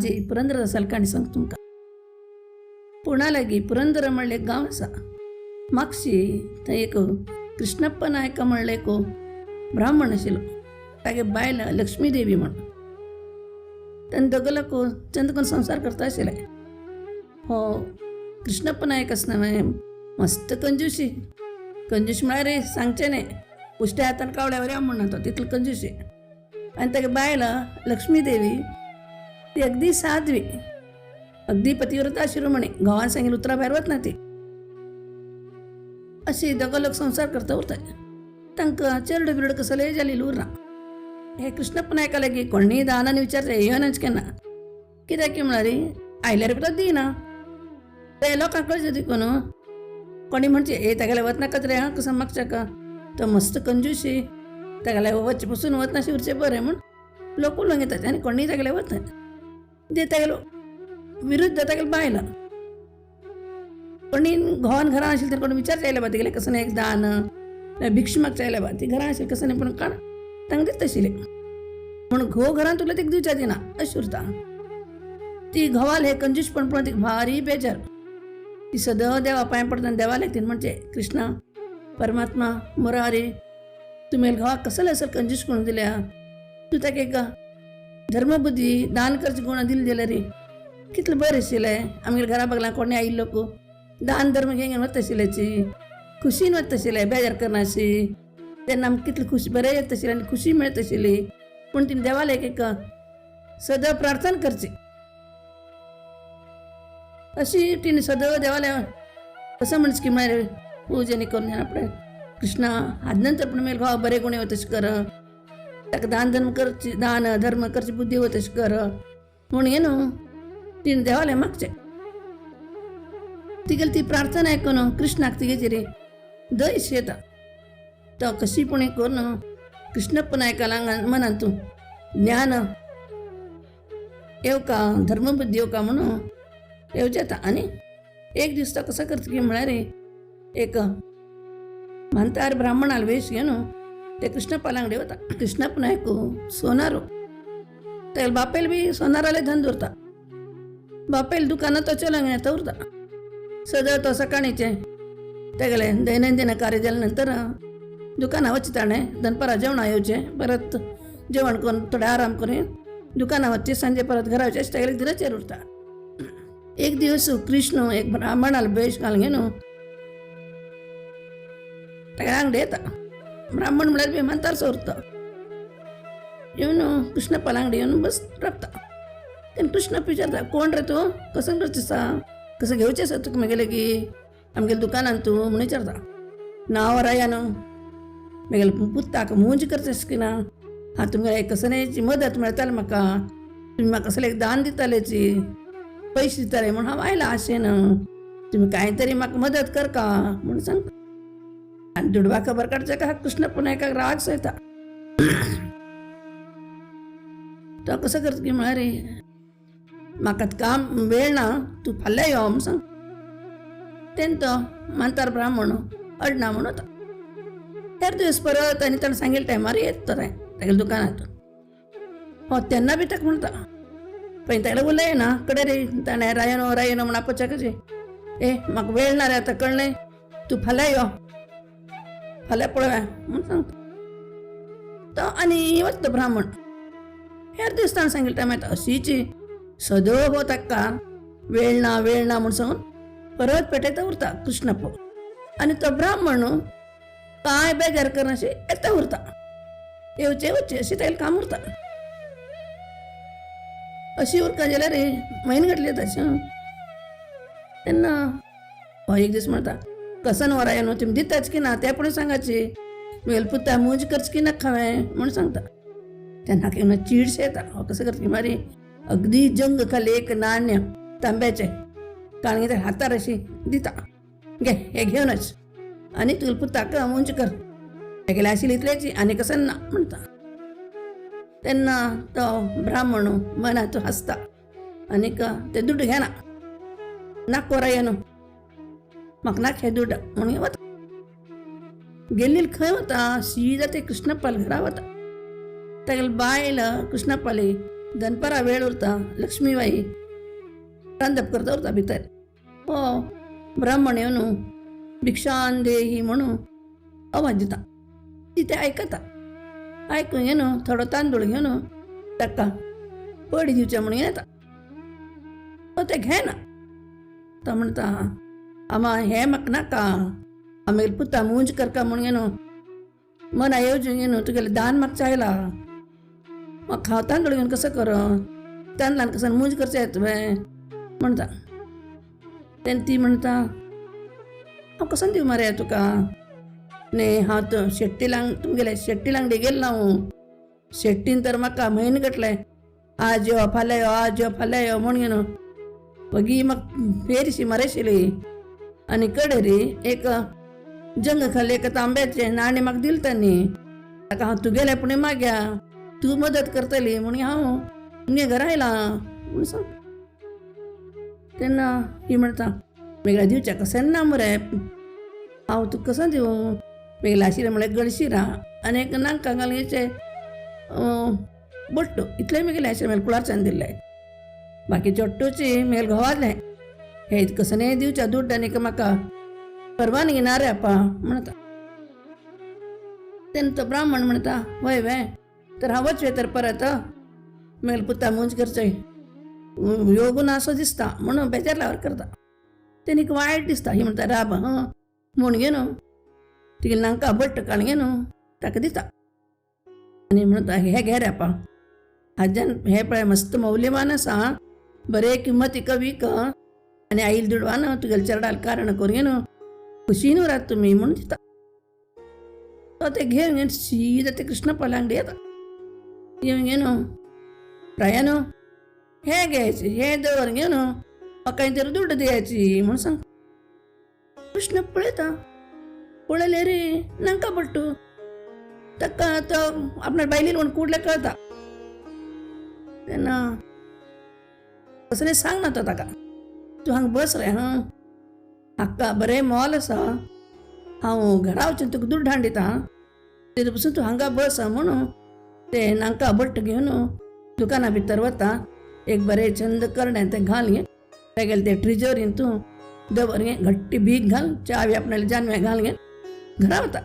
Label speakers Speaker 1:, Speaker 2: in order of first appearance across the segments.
Speaker 1: आजी पुरंदर काणी सांग तुमकां. पुणा लागीं पुरंदर म्हणलें एक गांव आसा. मागशी थंय एक कृष्णप्पा नायक म्हणलें एक ब्राह्मण आशिल्लो. तागे बायल लक्ष्मी देवी म्हण. तेन्ना दोगां लोक चंद करून संवसार करता आशिल्ले. हो कृष्णप्पा नायक आसना मस्त कंजूशी. कंजूस म्हळ्यार सांगचें न्ही, उश्ट्या हातान कावळ्या म्हणना तो, तितलो कंजूशी. आनी तागे बायल लक्ष्मी देवी ती अगदी साध्वी, अगदी पतिव्रता शिरोमणी, घोवान सांगिल्लें उतरा भायर वतना ती. अशी दोगां लोक संवसार करता उरता. तांकां चेरडो बिरडो कसलेय जालें उरना. हे कृष्णप्पा नायका लागीं कोणूय दानान विचारता येवनाच केन्ना, कित्याक म्हळ्यार आयल्यार तो दिना. ते लोकांक कळचें देखून कोणी म्हणचे ए तागेले वतनाकाच रे, हां कसो मागच्या तो मस्त कंजूशी, तागेले वच्चे पसून वतना उरचें बरें म्हूण लोक उलोवंक येतात आनी कोणूय तागेले वतना ते तागेलो विरुद्ध तागेले बायल कोणी घोवान घरान आशिल्लें तर कोण विचारता आयले बा तिगेलें कसं एक दान भिक्ष मागच्या आयले बा, ती घरान आशिल्ली कसं नाही पण काण तांकां दिता आशिल्लें. म्हूण घोव घरांत उरलो तेका दिवच्या दिना अशें उरता. ती घोवाल हे कंजूसपण पळोवन तिका भारी बेजार. ती सदां देवा पांय पडटा आनी देवाक तिणें म्हणचें, कृष्णा परमात्मा मुरारी, तूं म्हगेल्या घोवाक कसलें असल कंजूस करून दिल्या, तूं ताका एक धर्मबुद्धी दान करचे गुण दिले जाल्यार कितलें बरें आशिल्लें. आमगेल्या घरा बगला कोणूय आयिल्लो लोक दान धर्म घेवन वता आशिल्ल्याची खुशीन वता आशिल्ले, बेजार करनाशी. तेन्ना आमकां कितली खुशी बरें येता आशिल्लें आनी खुशी मेळटा आशिल्ली. पूण तिणें देवाक एक एक सदां प्रार्थना करची अशी तिणें सदां देवाल्या कसं म्हणच की म्हळ्यार पूजा न्ही करून आपणें कृष्णा आज नंतर पण मेल घोवा बरे गुणे तशें कर, ताका दान धर्म करची, दान धर्म करची बुद्धी वता तशें कर म्हूण हे न्हू तिणें देवालें मागचें. तिगेली ती प्रार्थना आयकून कृष्णाक तिगेचेर दयश येता. तो कशी पुणी करून कृष्णप्पा नायकाला मनांत ज्ञान येवका, धर्मबुद्धी येवका म्हणून येवजेता. आनी एक दीस तो कसो करता की म्हळ्यार एक म्हांतार ब्राह्मणाल वेश घेवन ते कृष्णप्पाला अंगडी वता. कृष्णप्पा नायक सोनारो, तेल बापेल बी सोनाराले धंद उरता. बापेल दुकानात तो चलोवंक येता उरता. सदां तो सकाळीचें तेगेलें दैनंदिन कार्य जाल्या नंतर दुकानां वचचें, ताणें दनपारां जेवणां येवचें, परत जेवण करून थोडें आराम करून दुकानां वचचें, सांजे परत घरा वचचें, अशें तेगेलें दिनचर्या उरता. एक दिवस कृष्ण एक ब्राह्मणाल वेश घालून घेवन तागेल्या अंगडी येता. ब्राह्मण म्हळ्यार बी म्हातारसो उरता. येवन कृष्णप्पाला अंगडी येवन बस राबता. तेन्ना कृष्णप्पा विचारता, कोण रे तूं, कसो करचें आसा, कसं घेवचें आसा तुका म्हगेलें की आमगेल्या दुकानान तूं म्हणून विचारता. नांव राया न्हू, म्हगेल्या पुताक मूंज करचें आसा की ना, हां तुमगेल्या एक कसलेची मदत मेळटाली म्हाका, तुमी म्हाका कसलें एक दान दितालेची, पयशे दिताले म्हूण हांव आयलां आशेन, तुमी कांय तरी म्हाका मदत कर का म्हणून सांगता. आनी दुडवा खबर काडच्या का कृष्णप्पा नायकाक राग सो येता. तो कसो करता की म्हळ्यार म्हाका काम वेळ ना, तूं फाल्यां यो म्हूण सांग. तेन्ना तो म्हांतार ब्राह्मण अडना म्हूण वता. हेर दिवस परत आनी ताणें सांगिल्ल्या टायमार येत तो तागेल्या दुकानांत. हो तेन्ना बी ताका म्हणटा पळय तागेलें उलयना कडे रे ताणें रायनो रायनो म्हण आपोवच्या कशें, ए म्हाका वेळ ना रे आतां, कळ्ळें, तूं फाल्यां यो, फाल्यां पळोवया म्हूण सांगता. तो आनी वता ब्राह्मण. हेर दीस ताणें सांगिल्ल्या टायमार येता. अशीची सदां हो ताका वेळ ना वेळ ना म्हूण सांगून परत पेटयता उरता कृष्णप्पा. आनी तो ब्राह्मण कांय बेजार करनाशें येता उरता, येवचें वचचें अशें तागेलें काम उरता. अशी उरका जाल्यार म्हयनो घातले तशें. तेन्ना हो एक दीस म्हणटा, कसन वराय न्हू तुमी दिताच की ना तें पण सांगाची, म्हगेल्या पुता मूज करची की नाका हांवें म्हूण सांगता. तेन्ना केन्ना चिडशें येता. हो कसो करता की मारी अगदी जंग खाली एक नाण्य तांब्याचें काळंगी त्या हातार अशी दिता, घे हे घेवनच आनी तुगेल्या पुताक मूंज कर, तेगेलें आशिल्ली इतलेची आनी कसं ना म्हणटा. तेन्ना तो ब्राह्मण मनांत हांसता आनीक ते दुड्ड घेना, नाक कोराय न्हू म्हाका नाक हे दुड्ड म्हणून वता. गेल्ली खंय वता, सीधा ते कृष्णप्पाल घरा वता. तागेली बायल कृष्णप्पाली दनपारा वेळ उरता, लक्ष्मीबाई रांदप करता उरता भितर. हो ब्राह्मण येवन भिक्षान देही म्हणून आवाज दिता. ती ते आयकता. आयकून घेवन थोडो तांदूळ घेवन ताका पडी दिवचे म्हणून येता. तो ते घेना. तो म्हणटा, आमा हें म्हाका नाका, आमगेले पुता मूंज करका म्हणून घेवन मना येवजून घेवन तुगेलें दान म्हाका चायला. म्हाका हांव तांदूळ घेवन कसो कर, तांदळान कसो मूंज करचें तुवें म्हणटा. तेन्ना ती म्हणटा, हांव कसो दिवं मरे तुका, न्ही हांव तो शेट्टीलांग तुमगेले शेट्टीलांगडी गेल ना हांव, शेट्टीन तर म्हाका म्हयने घातले, आज यो फाल्यां यो, आज यो फाल्यां यो म्हूण घेवन वगी म्हाका फेरशी मरेशिली. आनी कडेरी एक जंग खाली एक तांब्याचें नाणें म्हाका दिलें तांणी, ताका हांव तुगेलें पूण माग्या तूं मदत करतली म्हूण हांव तुमगे घरा आयलां म्हूण सांग. तेन्ना ही म्हणटा, मेगल्या दिवच्या कशें ना मरे, हांव तुका कसो दिवं, मेगलें आशिल्लें म्हळ्यार गळशिरां आनी एक नाका घालचें बट्टू, इतलें मेगलें आशिल्लें मेगले कुळारच्यान दिल्लें, बाकी चोट्टूची मेगले घोवालें, हे कसो दिवच्या दुड्ड आनी म्हाका परवानगी ना रे आपा म्हणटा. तेन्ना तो ब्राह्मण म्हणटा, वय वे तर हांव वचवे तर परत, मेगले पुता मूंज करचोय योगून असो दिसता म्हणून बेजारल्यावर करता. तेन्ना वायट दिसता. ही म्हणटा, राब हां म्हूण घेवन तिगे नांका बट्ट काडून घेवन ताका दिता आनी म्हणटा, हे घे रे आपा, हाज्यान हे पळय मस्त मौल्यवान आसा, बरे किंमतीक वीक आनी आईल दुडवान तुगेले चेरडाल कारण करून घेवन खुशीन उरात तुमी म्हणून दिता. तो ते घेवन घेवन सीदा ते कृष्णपाल अंगडी येता. येवन घेवन प्रायानो हे घ्यायचे, हे दवर घेवन म्हाका तरी दुड्ड दियाची म्हणून सांग. कृष्ण पळयता, पळयले रे नांका पडटू ताका तो आपल्या बायलेन म्हण कुडले कळता. तेन्ना कसलें सांग ना तो ताका, तूं हांगा बस रे हां, हाका बरें मोल आसा, हांव घरा वचून तुका दुड्ड हाडून दिता, तेजे पसून तूं हांगा बस म्हणून ते नांका बट्ट घेवन दुकाना भितर वता. एक बरें चंद करणें तें घाल घे, तेगेलें तें ट्रिजोरीन तूं दवर घे, घट्टी भीक घाल, चावी आपणाले जानव्या घाल घे, घरा वता.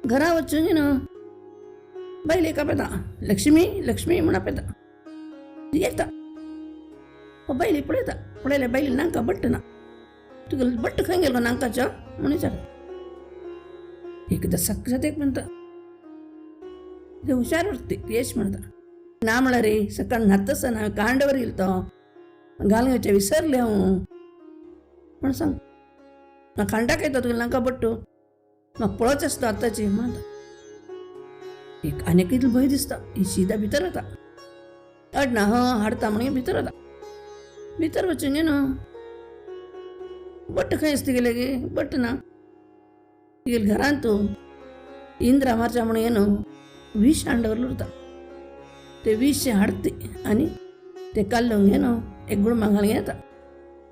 Speaker 1: घरा वचून न्हू बायलेक आपयता, लक्ष्मी लक्ष्मी म्हूण आपयता. ती येता, हो बायले पळयता, पळयल्या बायले नांका बट्ट ना, तुगेलो बट्ट खंय गेलो नांकाचो म्हूण विचारता. एकदां साक्षात एक म्हणटा, ते हुशार उरती येश म्हणटा, ना म्हळ्यार रे सकाळ न्हाता आसतना हांवें कांडवर येयलो तो घालून घेवचें विसरलें हांव म्हण सांग. म्हाका खांडाक येता तुगेलो नांका बट्टू, म्हाका पळोवच आसता आतांची म्हणटा. एक आनीक इतलो भंय दिसता. ही सीधा भितर वता, अडना हं हाडता म्हणून भितर वता. भितर वचून न्हू बट्ट खंय आसता तिगेले गे बट्ट ना तिगेले घरांत तूं इंद्रा मारच्या म्हणून न्हू विष हाडून दवरलें उरता. ते विष हाडती आनी ते काडून घेवन एक गुळमा घालून येता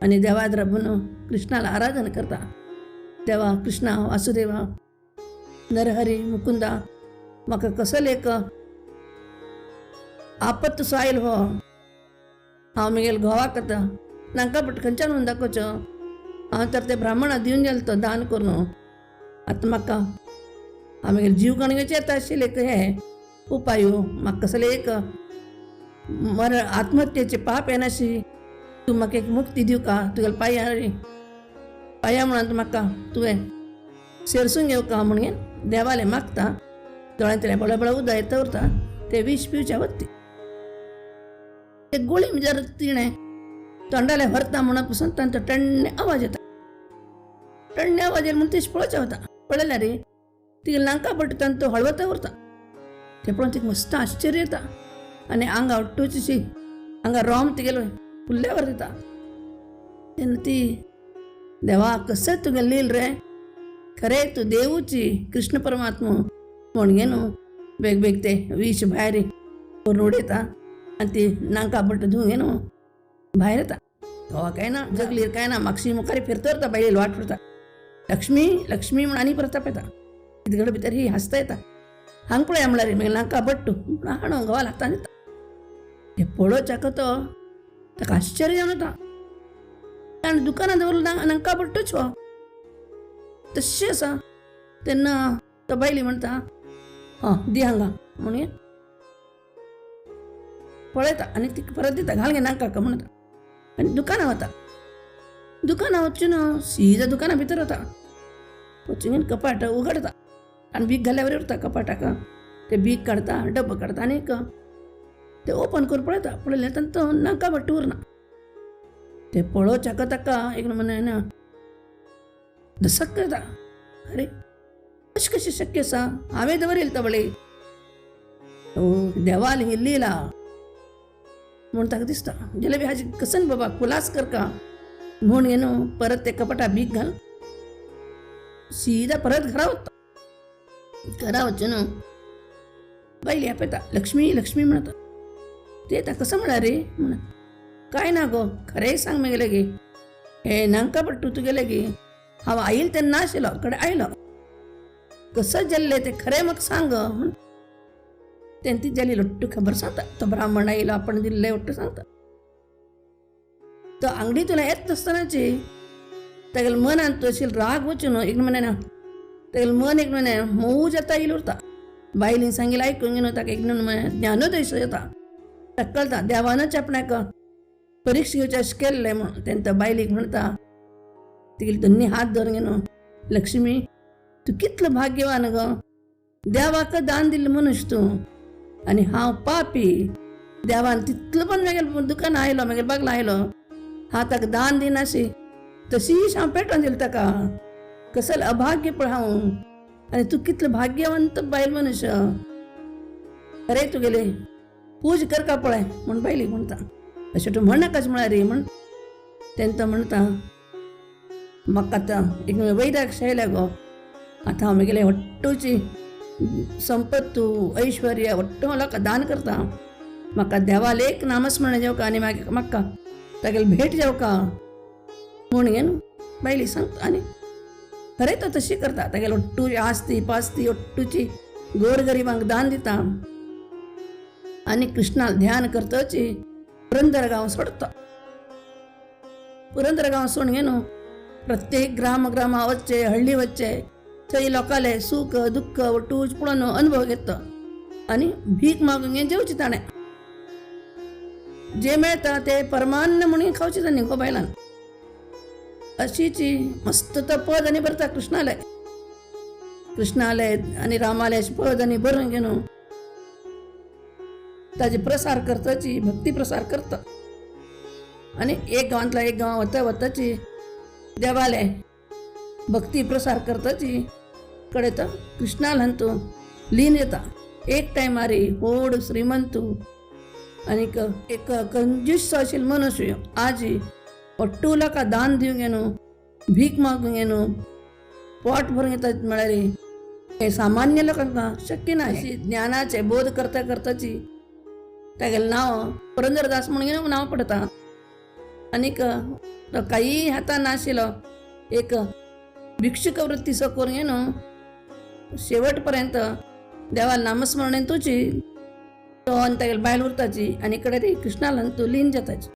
Speaker 1: आनी देवाद राबून कृष्णाला आराधना करता. देवा कृष्णा वासुदेवा नरहरी मुकुंदा, म्हाका कसले एक आपत्त सो आयल हो, हांव म्हगेल्या घोवाक आतां नाका बट खंयच्यान म्हणून दाखोवचो, हांव तर ते ब्राह्मणा दिवन गेलो तो दान करून, आतां म्हाका हांव म्हगेले जीव काडून घेवचें येता आशिल्लें एक हे उपाय, म्हाका कसलें एक मर आत्महत्येचें पाप येनाशी, तूं म्हाका एक मुक्ती दिवका, तुगेल्या पांया पांया म्हणून म्हाका तुवें शेरसून घेवका म्हणून देवालें मागता. दोळ्यांतलें बळबळ उदक येता उरता, ते विष पिवच्या वत्ती एक गोळी जर तिणें तोंडाले व्हरता म्हणून पसून तांचो टण्णे आवाज येता. टण्णे आवाज येयलो म्हणून तेश पळोवचें वता. पळयल्यार रे तिगे नांका पडटा तांचो हळवता उरता. ते पळोवन तिका मस्त आश्चर्य येता आनी आंगा उट्टूची हांगा रोम तिगेलो फुल्ल्यावर दिता. तेन्ना ती देवा कसं तुगेलें लील रे, खरें तूं देवूची कृष्ण परमात्मा म्हण गे न्हू बेग बेग ते विष भायर करून उडयता आनी ती नांका बट धुवून गे न्हू भायर येता. घोवा काय ना जगलीर काय ना मागशी मुखार फिरता उरता, बायलेली वाट फिरता, लक्ष्मी लक्ष्मी म्हण आनी परत आपयता. तिकडे भितर ही हांसता येता, हांग पळया म्हणल्यार मागीर नांका बट्टू हाणू घोवा हातान दिता. ते पळोवच्याक तो ताका आश्चर्य जावन वता. आनी दुकानां दवरलो नांका पडटूच हो तश्शें आसा. तेन्ना तो बायली म्हणटा, हां दी हांगा म्हणून पळयता आनी ती परत दिता, घाल गे नांकाक म्हणटा आनी दुकानां वता. दुकानां वचून सीधा दुकाना भितर वता. वचून कपाट उगडता आनी बीक घाल्यावर उरता कपाटाक. ते बीक काडता, डब्बो काडता आनी एक ते ओपन करून पळयता. पळयलें तेन्ना तो नाका भट्ट उरना. ते पळोवच्याक ताका एक ना दसक करता. अरे अशें कशें शक्य आसा? हांवें दवरिल तबळे देवाल ही लिला म्हूण ताका दिसता. जलेबी हाजी कसन बाबा खुलास करका म्हूण घेवन परत ते कपाटा बीक घाल सीधा परत घरा वता. घरा वचून बायली आपयता, लक्ष्मी लक्ष्मी म्हणता. ते येता, कसं म्हळ्यार रे म्हणत, काय ना गो खरें सांग मगेले गे, हे नांका पट्टू तुगेले गे, हांव आयल तेन्ना आशिल्लो कडे आयलो कसं जल्ले ते खरें म्हाका सांग म्हण. तेन्ना ती जाली लट्टू खबर सांगता. तो ब्राह्मण आयलो आपण दिल्ले ಒಟ್ಟು सांगता. तो आंगडी तुला येत नासतनाची तागेले मनांत अशी राग वचून एक म्हणे तागेले मन एक म्हणे मोव जाता येयल उरता. बायलीन सांगिल्लें आयकून घेवन ताका एक ज्ञानोदय जाता. ताका कळटा देवानच आपणाक परीक्षा घेवचें अशें केल्लें म्हूण. तेन्ना बायलीक म्हणटा, तिगेले दोन्ही हात धरून घेवन, लक्ष्मी तूं कितलो भाग्यवान गो, देवाक दान दिल्लें मनुष्य तूं आनी हांव पापी. देवान तितलो पण मागीर दुकान आयलो मागीर बागला आयलो, हांव ताका दान दिनाशी तशीच हांव पेटोवन दिलें ताका. कसल अभाग्य पळय हांव आनी तूं कितलो भाग्यवंत बायल मनुष्य. अरे तुगेले पूज करका पळय म्हूण बायलीक म्हणटा. अशें तूं म्हणनाकाच म्हळ्यार रे म्हण. तेन्ना तो म्हणटा, म्हाका आतां एक वैराग आयल्या गो, आतां हांव म्हगेले वट्टूची संपत्तू ऐश्वर्य वट्टू हांव लोकांक दान करता. म्हाका देवालें एक नामस्मरण जावका आनी मागीर म्हाका तागेली भेट जावका म्हूण घेवन बायली सांगता. आनी खरें तो तशी करता. तागेली वट्टूची आस्ती पास्ती वट्टूची गोरगरिबांक दान दिता आनी कृष्णाक ध्यान करतची पुरंदर गांव सोडता. पुरंदर गांव सोडून घेवन प्रत्येक ग्राम ग्रामा वच्चे हळ्ळी वच्चे थंय लोकांले सुख दुःख वट्टूच पळोवन अनुभव घेता आनी भीक मागून घेवन जेवचे ताणें. जे मेळटा ते परमान्न म्हणून खावचे तांणी गो बायलान. अशीची मस्त तो पद आनी बरता कृष्णाले. कृष्णाले आनी रामाले अशें पद आनी बरोवन घेवन ताजे प्रसार करताची भक्ती प्रसार करता. आनी एक गांवांतलो एक गांव वता वताची देवाले भक्ती प्रसार करताची कडे तो कृष्णाल तूं लीन येता. एक टायमारी व्हड श्रीमंतू आनीक एक कंजूस आशिल्लो मनुष्य आजी वट्टू लोकां दान दिवंक येनु भीक मागूंक येनु पोट भरून येता म्हळ्यार हे सामान्य लोकांक शक्य ना. अशी ज्ञानाचे बोध करता करताची तागेलें नांव पुरंदरदास म्हणून नांव पडटा. आनीक तो कांय हातान नाशिल्लो एक भिक्षुक वृत्तीचो करून घेवन शेवट पर्यंत देवा नामस्मरणेन तुजी तो आनी तागेली बायल उरताची आनी कडे ती कृष्णाला तूं लीन जाताची.